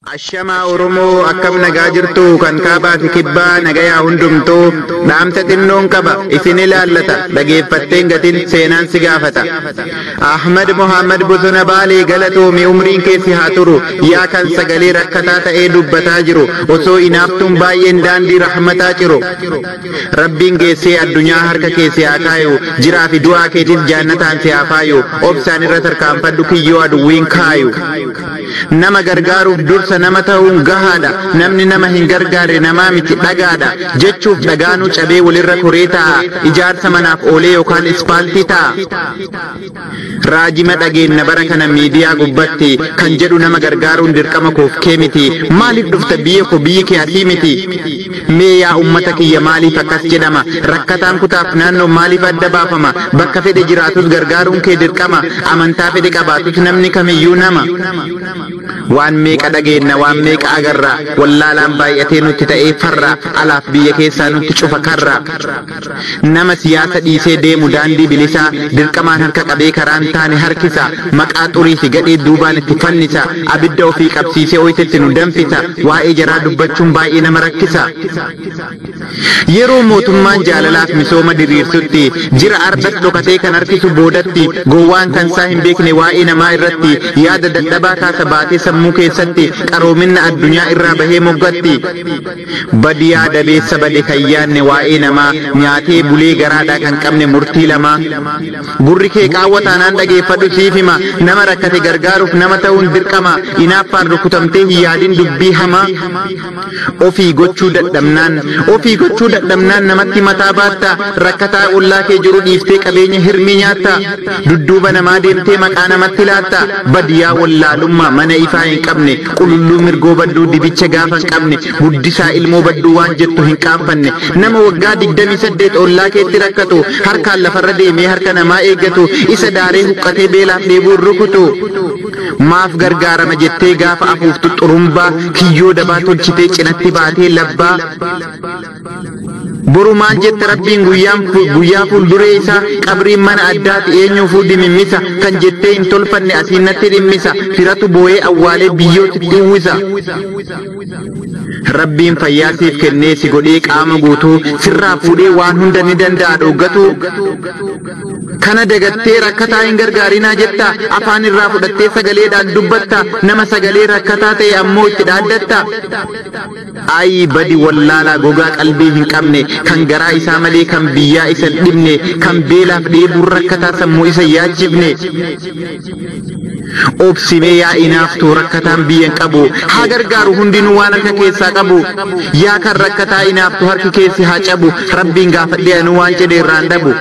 Ashamaa Oromoo, akkam nagaa jirtu? Kan kaabaa fi kibbaa nagayaa hundumtuu. Dhaamsa xinnoon qaba, isin ilaallata. Dhageeffatteen gatiin seenaan si gaafata. Ahmad Mohaammed Bosona Baalee, galatoomi, umriin keessi haa turu. Yaa kan sagalee rakkataa ta'ee dubbataa jiru, osoo inaaftuun baay'een daandii rahmataa ciru. Rabbiin geessee addunyaa harka keessi haa kaayu, jiraa fi du'aa keetis jaannataan si haa faayu. Obsaan irra tarkaanfadhu kiyyoo aduwwiin kaayu. Nama gargaaruuf dursa nama ta'uun gahaadha. Namni nama hin gargaarre namaa miti, dhagaadha. Jechuuf dhagaanuu cabee walirra koree taa'a. Ijaarsa manaaf oolee yookaan ispaaltii ta'a. Raajima dhageenna bara kana miidiyaa gubbatti kan jedhu, nama gargaaruun dirqama koof kee miti. Maaliif dhufta biyya koo, biyyi kee asii miti? Mee yaa ummata kiyya, maaliif akkas jedhama? Rakkataan kutaaf naannoo maaliif adda baafama? Bakka fedhe jiraatus gargaaruun kee dirqama. Amantaa fedhe qabaatus namni kamiyyuu nama. Waan meeqa dhageenna, waan meeqa agarra. Wallaalaan baay'atee nutti ta'ee farra. Alaaf biyya keessaa nutti cufa karra. Nama siyaasa dhiisee deemu daandii bilisaa dirqamaan harka qabee karaan taane harkisa. Maqaa xurii fi gadhee duubaan itti fannisa. Abidda ofii qabsiisee oyitetti nu danfisa. Waa'ee jaraa dubbachuun baay'ee nama rakkisa. Yeroo mootummaan jaalalaaf misooma diriirsutti jira ardas dhokatee kan harkisu boodatti. Gowwaan kan isaa hin beekne waa'ee namaa irratti yaada dadhabaa kaasa baatee sammuu keessatti, qaroominna addunyaa irraa bahee moggatti. Badiyaa dabeessa bade kan yaadne waa'ee namaa, nyaatee bulee garaadhaa kan qabne murtii lamaa. Gurri kee qaawwa taanaan dhageeffadhu, siif hima. Nama rakkate gargaaruuf nama ta'uun dirqama. Inaaffaan rukutamtee hin yaadin dubbii hamaa. Ofii gochuu dadhabnaan, ofii gochuu dadhabnaan namatti mataa baatta. Rakkataa ollaa kee jiru dhiiftee qabeenya hirmii nyaatta. Dudduuba namaa deemtee maqaa namatti laatta. Badiyaa wallaalummaa, mana ifaa hin qabne, qululluu mirgoo badduu, dibicha gaafa hin qabne, guddisaa ilmoo badduu waan jettu hin qaanfanne. Nama waggaa 28 ollaa keetti rakkatu, harkaan lafarra deemee harka namaa eeggatu, isa daaree huqqatee beelaaf dheebuun rukutu. Maaf gargaarama jettee gaafa afuuftu xurumbaa, kiyyoo dabaa tolchitee cinatti baatee labbaa. Boru maal jetta Rabbiin guyyaan guyyaa fuulduree isaa? Qabriin mana addaati, eenyuufuu dimimmisa. Kan jettee hin tolfanne asiin natti dhimmisa. Firatu boo'ee awwaalee biyyootti uwwisa. Rabbiin fayyaa siif kennee si godhee qaama guutuu, sirraa fuudhee waan hunda ni danda'a dhoggatu. Kana dagattee rakkataa hin gargaarinaa jetta. Afaan irraa fudhattee sagaleedhaan dubbatta. Nama sagalee rakkataa ta'e ammoo itti dhaaddatta. Ayi badi wallaalaa gogaa qalbii hin qabne, kan garaa isaa malee kan biyyaa isa hin dhibne, kan beelaaf dheebuun rakkataa sammuu isa yaachifne. Obsimee yaa inaaftuu, rakkataan biyya hin qabu. Haa gargaaru hundinuu waan harka keessaa qabu. Yaa kan rakkataa inaaftu, harki keessi haa cabu. Rabbiin gaafadhee anuu waan jedhe irraan dhabu.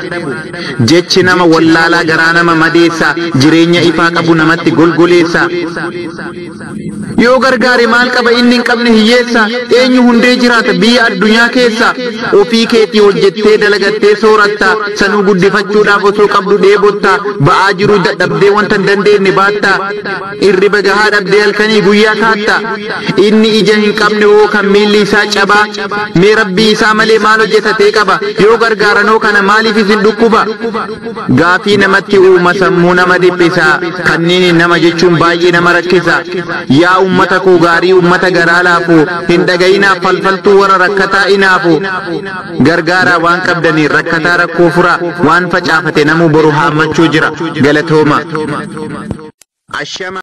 Jechi nama wallaalaa garaa nama madeessa, jireenya ifaa qabu namatti golgoleessa. Yoo gargaare maal qaba inni hin qabne hiyyeessa? Eenyu hundee jiraata biyya addunyaa keessa? Ofii keetii hojjettee dalagattee sooratta. Sanuu guddifachuudhaaf osoo qabdu dheebotta. Ba'aa jiru dadhabdee wanta hin dandeenye baatta. Irriba gahaa dhabdee halkanii guyyaa kaatta. Inni ija hin qabne hoo, kan miilli isaa cabaa? Mee Rabbii isaa malee maal hojjetatee qaba? Yoo gargaaranoo kana maaliif isin dhukkuba? Gaafii namatti uuma, sammuu nama dhiphisa. Kanneen nama jechuun baay'ee nama rakkisa. Yaa ummata koo gaarii, ummata garaa laafu, hin dhagayinaaf falfaltuu warra rakkataa inaafu. Gargaaraa waan qabdaniin rakkataa, rakkoo fura. Waan facaafate namuu boru haammachuu jira. Galatooma. Ashama.